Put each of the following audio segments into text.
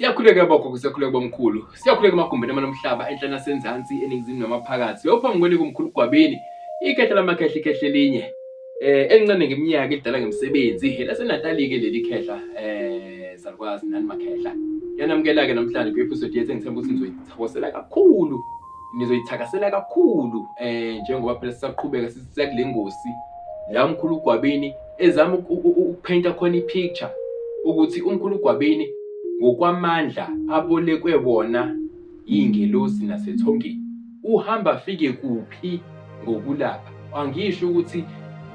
Siyakhuleka bogogo, siyakhuleka bomkhulu, siyakhuleka emagumbini amanomhlaba enhla nasenzansi, eningizimu namaphakathi. Uyophambi kwenu kumkhulu Gwabini, ikhehla lamakhehla, ikhehla elinye elincane ngeminyaka, elidala ngemisebenzi, elaseNatali-ke leli khehla, salukwazi nani makhehla. Ngiyanamukela-ke namhlanje kwi-episode yethu engithemba ukuthi nizoyithokozela kakhulu, nizoyithakasela kakhulu njengoba phela sisaqhubeka sisakule ngosi la umkhulu uGwabini ezama ukuphenta khona i-picture ukuthi umkhulu uGwabini ngokwamandla abolekwe wona yingelosi nasethongeni uhamba afike kuphi ngokulapha. Angisho ukuthi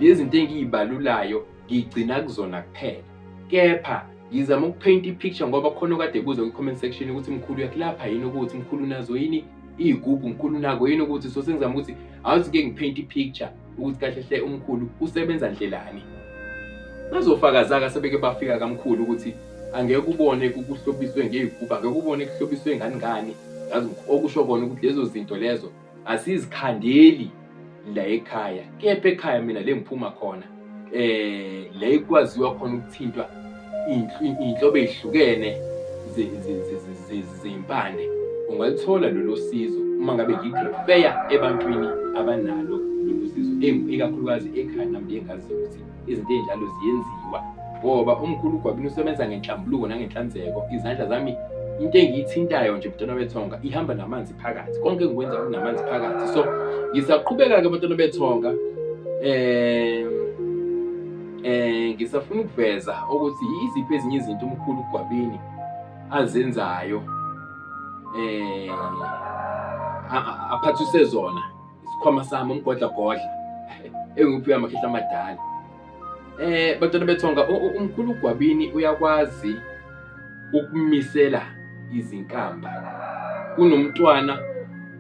lezi zinto engiyibalulayo ngigcina kuzona kuphela, kepha ngizama ukupheyinta i-picture ngoba khona okade kuze kwi-comment section ukuthi mkhulu uyakulapha yini, ukuthi mkhulu unazo yini iy'gubhu, mkhulu unako yini ukuthi. So sengizama ukuthi awuthi ke ngipheyinte i-picture ukuthi kahle hle umkhulu usebenza ndlelani. Bazofakaza-ke asebeke bafika kamkhulu ukuthi angeke ubone kuhlobiswe ngey'gubhu, angeke ubone kuhlobiswe ngani ngani, yazi okusho kona ukuthi lezo zinto lezo asizikhandeli la ekhaya, kepha ekhaya mina le ngiphuma khona la ekwaziwa khona ukuthintwa iy'nhlobo ey'hlukene zey'mpande, ungalithola lolo sizo uma ngabe ngigrefeya ebantwini abanalo lolu sizo, ikakhulukazi ekhaya nami engaziyo ukuthi izinto ey'njalo ziyenziwa, ngoba umkhulu uGwabini usebenza ngenhlambuluko nangenhlanzeko. Izandla zami, into engiyithintayo nje bantwana bethonga ihamba namanzi phakathi, konke engikwenza kunamanzi phakathi. So ngisaqhubeka-ke bantwana bethonga, ngisafuna ukuveza ukuthi yiziphi ezinye izinto umkhulu uGwabini azenzayo, aphathise zona isikhwama sami umgodla godla engiphiwe amakhehla amadala. Bantwana bethonga, umkhulu uGwabini uyakwazi ukumisela izinkamba kunomntwana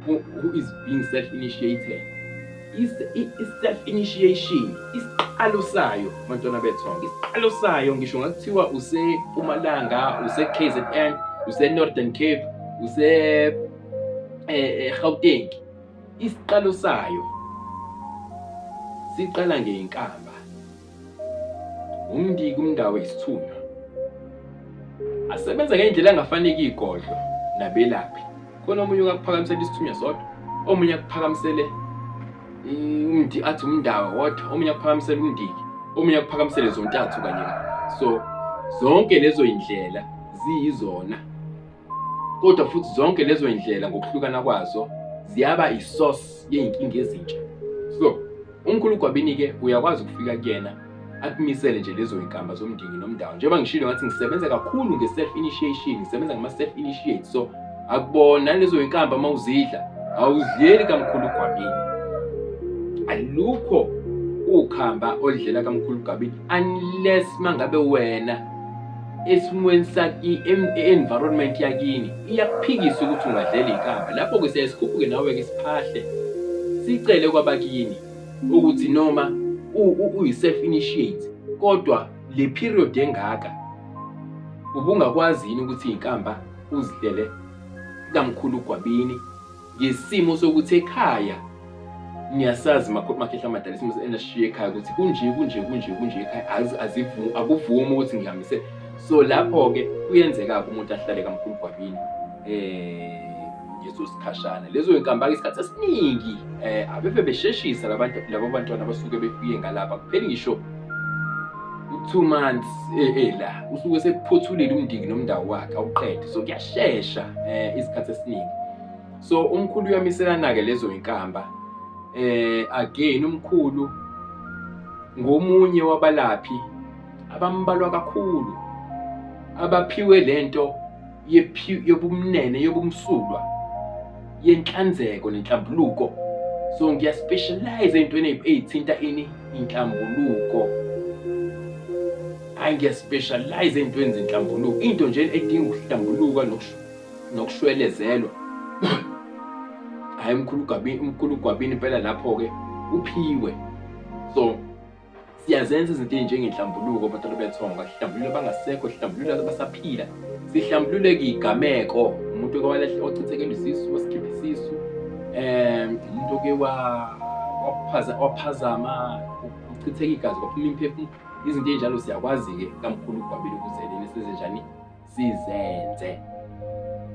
who is being self initiated. I-self initiation, isiqalo sayo bantwana bethonga, isiqalo sayo ngisho ngakuthiwa useMpumalanga, use-KZN, use-Northern Cape, use Gauteng, isiqalo sayo siqala ngeyinkamba. Umndiki umndawo isithunywa asebenza ngendlela engafaneki igodlo nabelaphi. Khona omunye ungakuphakamisela isithunywa sodwa, omunye akuphakamisele umndi athi umndawo wodwa, omunye akuphakamisele umndiki, omunye akuphakamisele zontathu kanye kanye. So zonke lezo yindlela ziyizona, kodwa futhi zonke lezo yindlela ngokuhlukana kwazo ziyaba i-source yey'nkinga ezintsha. So umkhulu Gwabini-ke uyakwazi ukufika kuyena akumisele nje lezo y'nkamba zomndiki nomndawo. Njengoba ngishilo ngathi ngisebenza kakhulu nge-self initiation, ngisebenza ngama-self initiate, so akubona lezo y'nkamba uma uzidla awuzidleli kamkhulu Gwabini. Alukho ukhamba oludlela kamkhulu Gwabini unless mangabe wena esimweni saki environment yakini iyakuphikisa ukuthi ungadlela inkamba. Lapho-ke siyaye sikhuphuke nawe-ke siphahle sicele kwabakini ukuthi noma uyi-self initiate, kodwa le period engaka ubungakwazi yini ukuthi iy'nkamba uzidlele kamkhulu Gwabini, ngesimo sokuthi ekhaya niyasazi makhehla amadala isimo enasishiye ekhaya ukuthi kunje kunje kunje kunje ekhaya, akuvumi ukuthi ngihambise. So lapho-ke kuyenzeka-ke umuntu ahlale kamkhulu Gwabini ngeso sikhashana. Lezo y'nkamba-ke isikhathi esiningi abeve besheshisa labantu, labo bantwana abasuke befike ngalapha, kupheli ngisho u-2 months la usuke sekuphothulile umndiki nomndawo wakhe awuqede, so kuyashesha isikhathi esiningi. So umkhulu uyamiselana-ke lezo yinkamba. Again umkhulu ngomunye wabalaphi abambalwa kakhulu abaphiwe lento yobumnene, yobumsulwa, yenhlanzeko nenhlambuluko. So ngiya-specialize ey'ntweni ey'thinta ini inhlambuluko. Hhayi, ngiya-specialize ey'ntweni zenhlambuluko, into nje edinga ukuhlambuluka nokushwelezelwa. Hhayi, umkhulu Gwabini, umkhulu Gwabini impela lapho-ke uphiwe. So siyazenza izinto ey'njengenhlambuluko bantwana bethonga, sihlambulule abangasekho, sihlambulule abasaphila, sihlambulule iy'gameko, umuntu oke wachithekelwa isisu, wasikhipha isisu, umuntu oke waphazama uchitheka igazi kwaphuma imphefumulo, izinto ey'njalo siyakwazi-ke kamkhulu Gwabini ukuthi eleni sizenze njani, sizenze.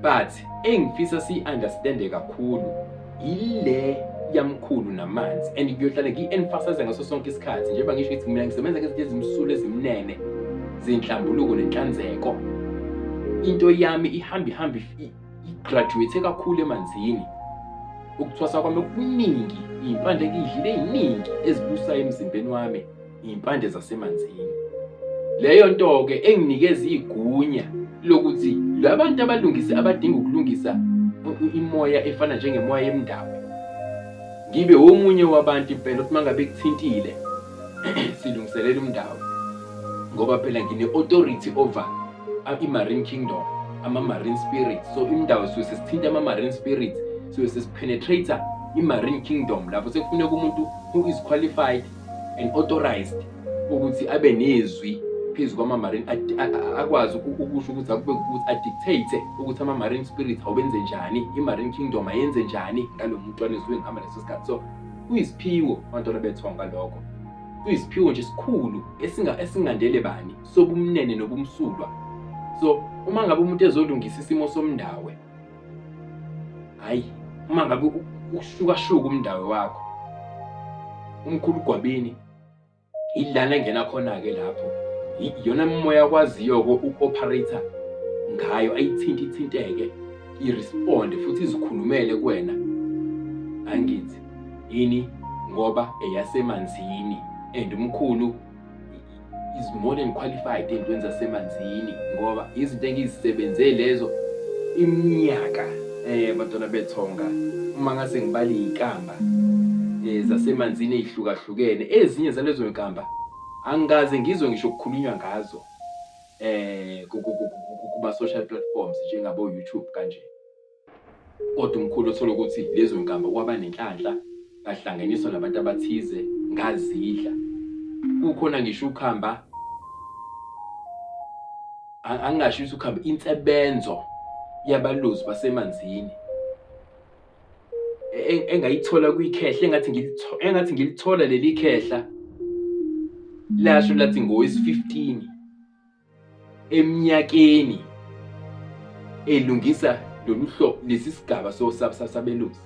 But engifisa siyi-understande kakhulu ile yamkhulu namanzi and ngiyohlale ngiyi-emphasize ngaso sonke isikhathi njengoba ngisho ukuthi mina ngisebenza ngezinto ezimsulwa ezimnene zenhlambuluko nenhlanzeko. Into yami ihamba ihamba igraduate kakhulu emanzini. Ukuthwasa kwami okuningi, iy'mpande engiyidlile ey'ningi ezibusayo emzimbeni wami iy'mpande zasemanzini. Leyo nto-ke enginikeza igunya lokuthi labantu abalungise abadinga ukulungisa imoya efana njengemoya yemndawo ngibe womunye wabantu impela ukuthi mangabe kuthintile silungiselela umndawo ngoba phela ngine-authority over i-marine kingdom, ama-marine spirits. So imndawo suke sesithinta ama-marine spirits, suke sesipenetrate i-marine kingdom lapho sekufuneka umuntu who is qualified and authorized ukuthi abe nezwi phezu kwama-marine, akwazi ukusho ukuthi akube ukuthi adictate ukuthi ama-marine spirits awenze njani, i-marine kingdom ayenze njani ngalo muntu anesuke ngihamba leso sikhathi. So kuyisiphiwo abantwana bethonga lokho, kuyisiphiwo nje esikhulu esingandele bani sobumnene nobumsulwa. So uma ngabe umuntu ezolungisa isimo somndawe, hayi uma ngabe ushukashuka umndawe wakho umkhulu Gwabini ilana engena khona-ke lapho iyona mimoya akwaziyo-ke uku-operator ngayo ayithinte ithinteke iresponde futhi izikhulumele kuwena angithi yini ngoba eyasemanzini and umkhulu is more than qualified ey'ntweni zasemanzini ngoba izinto engizisebenze lezo iminyaka eh bantwana bethonga uma ngase ngibale iy'nkamba eh zasemanzini ey'hlukahlukene ezinye zalezo y'nkamba angikaze ngizwe ngisho kukhulunywa ngazo eh kuma-social platforms njengabo-YouTube kanje. Kodwa umkhulu othola ukuthi lezo nkamba kwaba nenhlanhla ngahlanganiswa nabantu abathize ngazidla. Kukhona ngisho ukhamba angingasho ukuthi ukhamba insebenzo yabalozi basemanzini engayithola kwikhehla engathi ngilithola engathi ngilithola leli khehla lasho lathi ngowesi-15 eminyakeni elungisa lolu hlobo lesi sigaba sabelusi.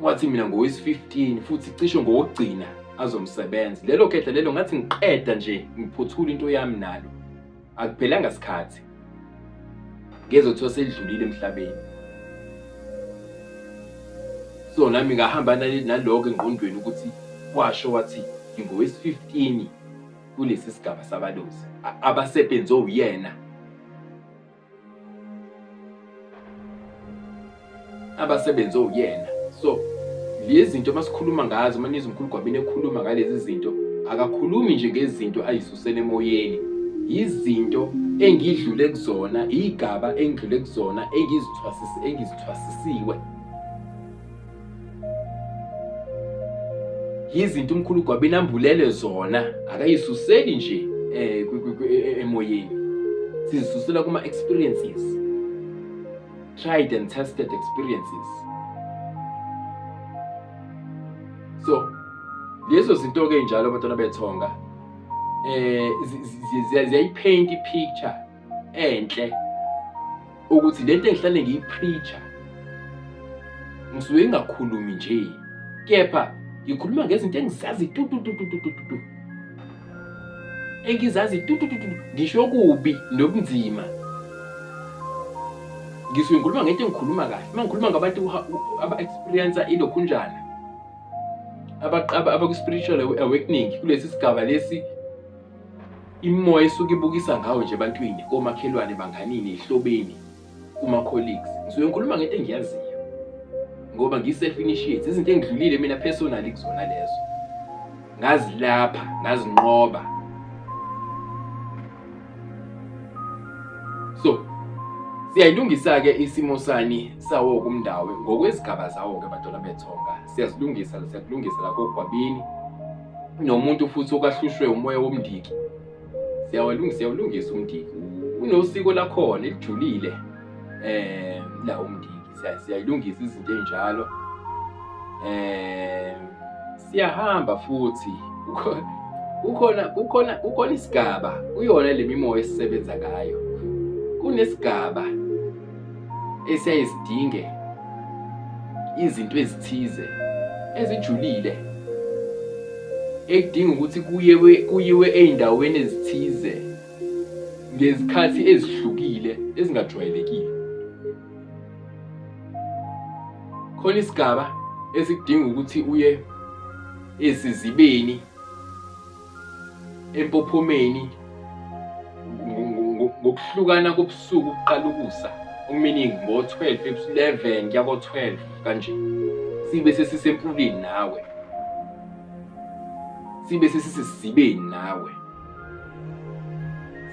Wathi mina ngowesi-15 futhi cishe ngowokugcina azomsebenza. Lelo khehla lelo ngathi ngiqeda nje ngiphothula into yami nalo. Akuphelanga sikhathi. Ngezothiwa selidlulile emhlabeni. So nami ngahamba naloko engqondweni ukuthi washo wathi ngingowesi-15 kulesi sigaba sabalozi abasebenze uyena abasebenze uyena. So lezi zinto masikhuluma ngazo, uma nizwa umkhulu Gwabini ekhuluma ngalezi zinto, akakhulumi nje ngezinto ayisusela emoyeni, izinto engidlule kuzona, igaba engidlule kuzona, engizithwasisi engizithwasisiwe. Yizinto umkhulu Gwabini ambulele zona, akayisuseli nje eh emoyeni, sizisusela kuma experiences, tried and tested experiences. So lezo zinto ke njalo abantwana bethonga eh ziyayipaint ipicture enhle ukuthi lento engihlale ngiyipreacher ngisuke ngingakhulumi nje kepha ngikhuluma ngezinto engizazi tu tu tu tu tu tu tu engizazi tu tu tu tu ngisho kubi nobunzima. Ngisuke ngikhuluma ngento engikhuluma kahle uma ngikhuluma ngabantu aba-experience ilokhunjana abakwi-spiritual awakening kulesi sigaba lesi Imimoya isuke ibukisa ngawe nje ebantwini, komakhelwane, banganini, ezihlobeni, kuma-colleagues. Ngisuke ngikhuluma ngento engiyaziyo ngoba ngiyi-self initiate, izinto engidlulile mina personally kuzona lezo. Ngazilapha, ngazinqoba. So siyayilungisa-ke isimo sani sawo kumndawe ngokwezigaba zawo-ke bantwana bethonga. Siyazilungisa, siyakulungisa la kogwabini. Nomuntu futhi okahlushwe umoya womndiki siyawalungisa, siyawulungisa umndiki, unosiko lakhona elijulile la umndiki, siyayilungisa izinto ey'njalo. Siyahamba futhi kukhona kukhona kukhona isigaba kuyona le mimoya esisebenza ngayo. Kunesigaba esiyaye sidinge izinto ezithize ezijulile ekudinga ukuthi kuyewe kuyiwe ey'ndaweni ezithize ngezikhathi ezihlukile ezingajwayelekile. Khona isigaba esikudinga ukuthi uye esizibeni empophomeni ngokuhlukana kobusuku kuqala ukusa meaning ngo-12 11 kuya ko-12 kanje sibe sesisemfuleni nawe sibe sesisesizibeni nawe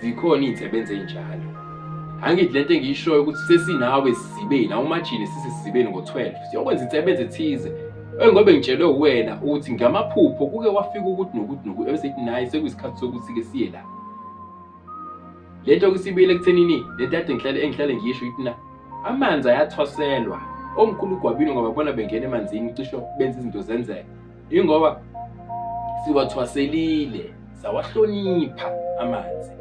zikhona iy'nsebenzo ey'njalo angithi lento engiyishoyo ukuthi sesinawe esizibeni awumajini sisesizibeni ngo-12 siyokwenza insebenzo ethize engobe ngitshelwe uwena ukuthi ngamaphupho kuke kwafika ukuthi nokuthi nokuthi ebese ithi naye sekuyisikhathi sokuthi-ke siye la le nto kusibuyele ekuthenini le nto kade ngihlale engihlale ngiyisho ukuthi na amanzi ayathwaselwa omkhulu ugwabini ngoba bona bengena emanzini cisho benza izinto zenzeke Ingoba siwathwaselile sawahlonipha amanzi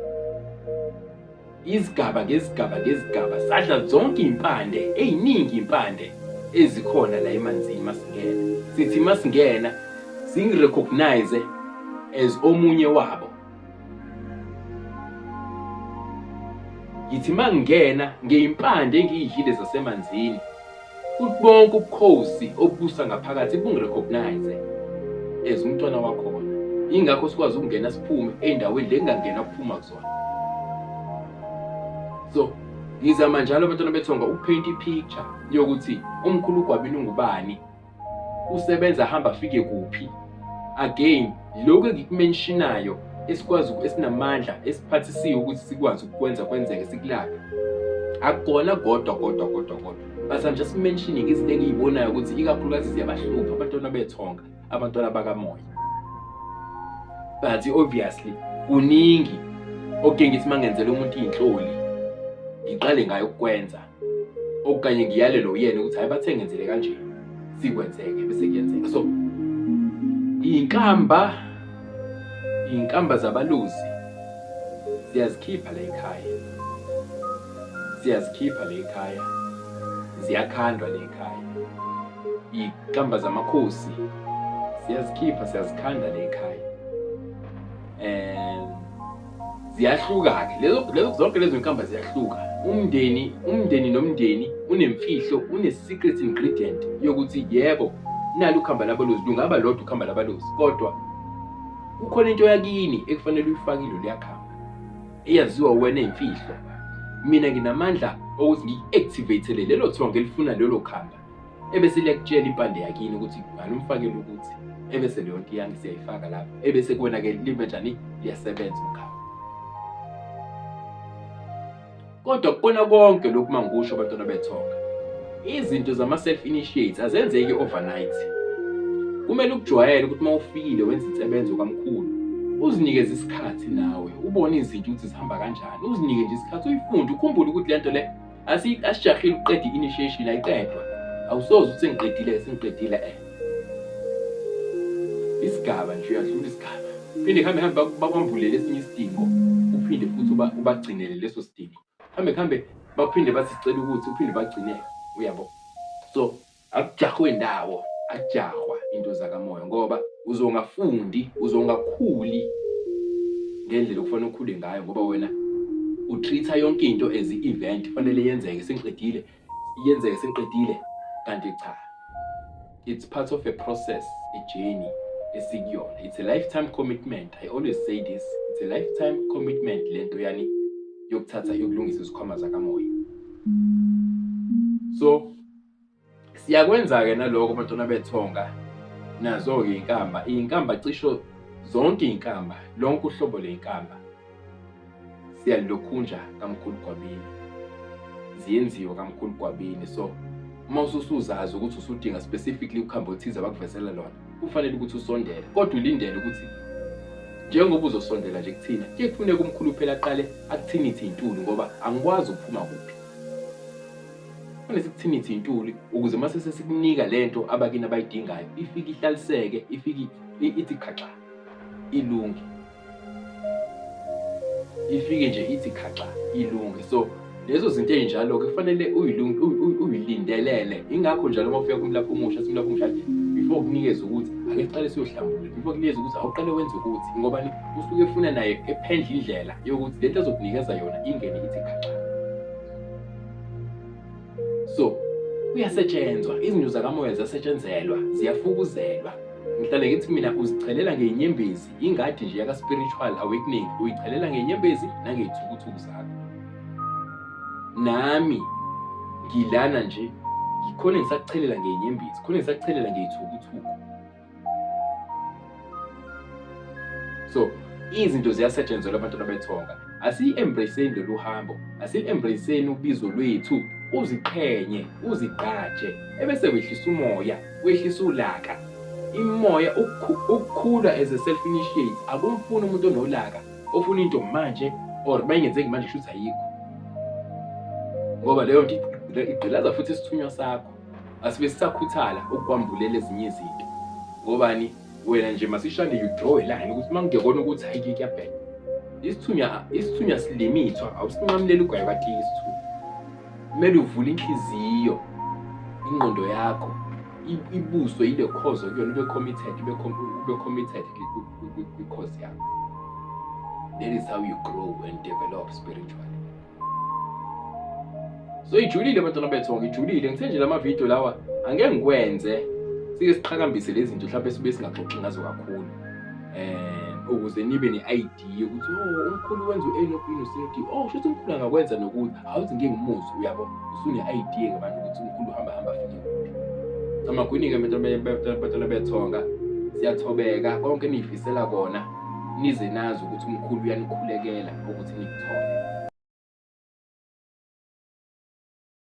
izigaba ngezigaba ngezigaba sadla zonke impande eziningi impande ezikhona la emanzini masingena sithi masingena singirecognize as omunye wabo ngithi mangingena ngeyimpande engiyidlile zasemanzini Futhi bonke ubukhosi obubusa ngaphakathi bungirecognize as umntwana wakhona. Yingakho sikwazi ukungena siphume ey'ndaweni le kungangena kuphuma kuzona. So ngizama njalo abantwana bethonga ukupaint i-picture yokuthi umkhulu uGwabini ungubani, usebenza ahamba afike kuphi. Again, lokhu engikumentionayo esikwazi esinamandla esiphathisiwe ukuthi sikwazi ukukwenza kwenzeke sikulaphe akukona kodwa kodwa kodwa kodwa but I'm just mentioning izinto engiyibonayo ukuthi ikakhulukazi ziyabahlupha abantwana bethonga abantwana bakamoya but obviously kuningi oke ngithi mangenzela umuntu iy'nhloli ngiqale ngayo ukukwenza okanye ngiyalelwe uyena ukuthi hayi bathe ngenzele kanje sikwenzeke bese kuyenzeka so inkamba inkamba zabaluzi siyazikhipha la ekhaya siyazikhipha la ekhaya ziyakhandwa la ekhaya inkamba zamakhosi siyazikhipha siyazikhanda la ekhaya um Ziyahluka-ke lezo lezo zonke lezo nkamba ziyahluka. Umndeni umndeni nomndeni unemfihlo une-secret ingredient yokuthi yebo nalo ukhamba labalozi lungaba lodwa ukhamba labalozi kodwa kukhona into yakini ekufanele uyifakile luyakhamba eyaziwa wena imfihlo. Mina nginamandla okuthi ngiyi-activate-ele lelo thongo elifuna lelo khamba. Ebese liyakutshela impande yakini ukuthi ngalumfakela ukuthi ebese leyo nto iyami siyayifaka lapho ebese kuwena-ke libe njani liyasebenza umkhaba. Kodwa kubona konke lokhu mangikusho bantwana bethonga, izinto zama-self initiates azenzeki overnight. Kumele ukujwayele ukuthi uma ufikile wenza insebenzo kamkhulu uzinikeze isikhathi nawe ubone izinto ukuthi zihamba kanjani, uzinike nje isikhathi uyifunde ukhumbule ukuthi le nto le Asijahile ukuqeda i-initiation ayiqedwa. Awusoze uthi sengiqedile sengiqedile eh. Isigaba nje uyadlula isigaba. Phinde kuhambe hambe bakwambulele esinye isidingo uphinde futhi ubagcinele leso sidingo. Hambe kuhambe baphinde bathi sicela ukuthi uphinde bagcinele uyabo. So Akujahwe ndawo, akujahwa into zakamoya ngoba uzongafundi, uzongakhuli ngendlela okufanele ukhule ngayo ngoba wena utreat-a yonke into as i-event fanele yenzeke sengiqedile, yenzeke sengiqedile kanti cha. It's part of a process, a journey esikuyona. It's a lifetime commitment. I always say this, it's a lifetime commitment lento yani yokuthatha yokulungisa izikhwama zakamoya. So Siyakwenza-ke naloko bantwana bethonga nazo-ke iy'nkamba iy'nkamba cisho zonke iy'nkamba lonke uhlobo ley'nkamba siyalilokhunja kamkhulu Gwabini ziyenziwa kamkhulu Gwabini so uma ususuzazi ukuthi usudinga specifically ukhambi othize abakuvezela lona kufanele ukuthi usondele kodwa ulindele ukuthi njengoba uzosondela nje kuthina kuye kufuneka umkhulu phela aqale akuthinithi iy'ntuli ngoba angikwazi ukuphuma kuphi Kufanele sikuthinithe intuli ukuze uma sesikunika lento abakini abayidingayo ifike ihlaliseke ifike ithi khaxa ilunge ifike nje ithi khaxa ilunge so Lezo zinto ey'njalo-ke kufanele uyilindelele. Ingakho njalo uma ufika kumlaphi omusha, simlaphi omusha athi before kunikeze ukuthi ake siqale siyohlambulula, before kunikeze ukuthi awuqale wenze ukuthi, ngoba usuke efuna naye ephendla indlela yokuthi lento azokunikeza yona ingene ithi khaxa. So kuyasetshenzwa, izinto zakamoya ziyasetshenzelwa, ziyafukuzelwa. Ngihlale ngithi mina uzichelela ngey'nyembezi, ingadi nje yaka-spiritual awakening uyichelela ngey'nyembezi nangey'thukuthuku zakho. Nami ngilana nje ngikhona ngisakuchelela ngey'nyembezi, khona ngisakuchelela ngey'thukuthuku. So izinto ziyasetshenzelwa abantwana bethonga. Asiyi-embrace-eni lolu hambo, asiyi-embrace-eni ubizo lwethu, uziqhenye, uzigqaje, ebese wehlisa umoya, wehlisa ulaka. Imoya ukukhula as a self initiate akumfuni umuntu onolaka, ofuna into manje or mayingenzeki manje kusho ukuthi ayikho. Ngoba leyo nto igqilaza futhi isithunywa sakho. Asibe sisakhuthala ukwambulela ezinye izinto. Ngobani? Wena nje masishane you draw a line ukuthi uma ngekona ukuthi hayi kuyabheda. Isithunywa isithunywa silimithwa awusinqamuleli ugwayi kwatiki isithunywa. Kumele uvule inhliziyo ingqondo yakho ibuswe ile cause okuyona ube committed ube committed kwi-cause yakho. That is how you grow and develop spiritually. So ijulile bantwana bethu, ngijulile. Ngithe nje lama video lawa angeke ngikwenze sike siqhakambise lezi zinto mhlawumbe sibe singaxoxi ngazo kakhulu. Ukuze nibe ne-idea ukuthi oh umkhulu wenza u-A no B no C no D. Oh shuthi umkhulu angakwenza nokuthi awuthi ngike ngimuzwe uyabo. Usune-idea ngabantu ukuthi umkhulu uhamba hamba afike kuphi. Amagwini-ke bantwana bethonga siyathobeka konke eniyifisela kona nize nazi ukuthi umkhulu uyanikhulekela ukuthi nikuthole.